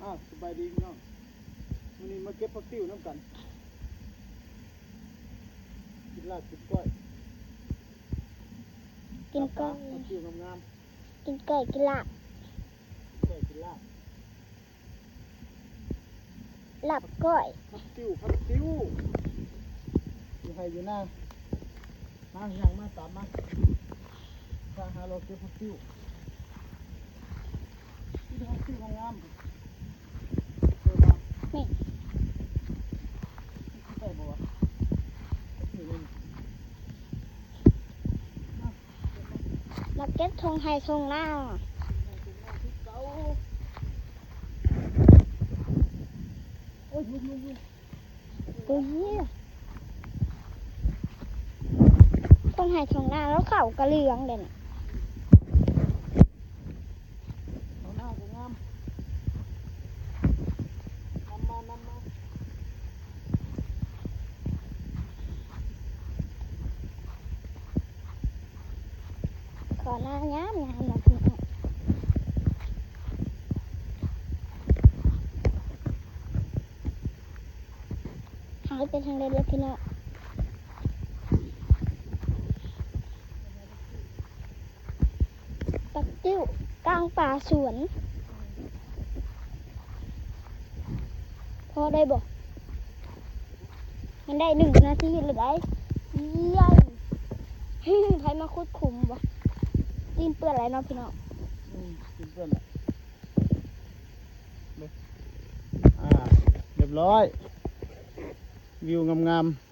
ອ້າວ ສະບາຍດີພີ່ນ້ອງ ມື້ນີ້ມາເກັບຜັກຕິ້ວນຳກັນ ກິນລາບກິນກ້ອຍ ກິນກ້ອຍ ຜັກຕິ້ວງາມໆ ກິນກ້ອຍກິນລາບ ກິນກ້ອຍກິນລາບ ລາບກ້ອຍ ຜັກຕິ້ວ ຜັກຕິ້ວ ຢູ່ໄຮ່ຢູ່ນາ ມາ ຍ່າງມາ ຕາມມາ ພາຫາເລາະເກັບຜັກຕິ້ວ ມີແຕ່ຜັກຕິ້ວງາມໆ ນີ້ ໄດ້ບໍ່ວະ? ມາເກັບທົ່ງໄຮ່ທົ່ງນາ ໂອ້ຍ ໂອ້ຍ ທົ່ງໄຮ່ທົ່ງນາ ແລ້ວເຂົ້າກະເຫຼືອງເດ້ນີ້. ເອົາໜ້າກໍງາມ ນຳມາ ນຳມາ ຂໍໜ້າງາມໆ ນະພີ່ນ້ອງ. ຫາຍໄປທາງໃດແລ້ວພີ່ນ້ອງ? ປັກຕິ້ວກາງປ່າສວນ ພໍໄດ້ບໍ່? ມັນໄດ້ໜຶ່ງນາທີແລ້ວໄດ໋ ເຢ້ຍ ໃຜມາຂຸດຂຸມບໍ່? ຕີນເປື້ອນຫຼາຍເນາະພີ່ນ້ອງ ອືມ ຕີນເປື້ອນແຫຼະ ອ່າ ຮຽບຮ້ອຍ ວິວງາມໆ.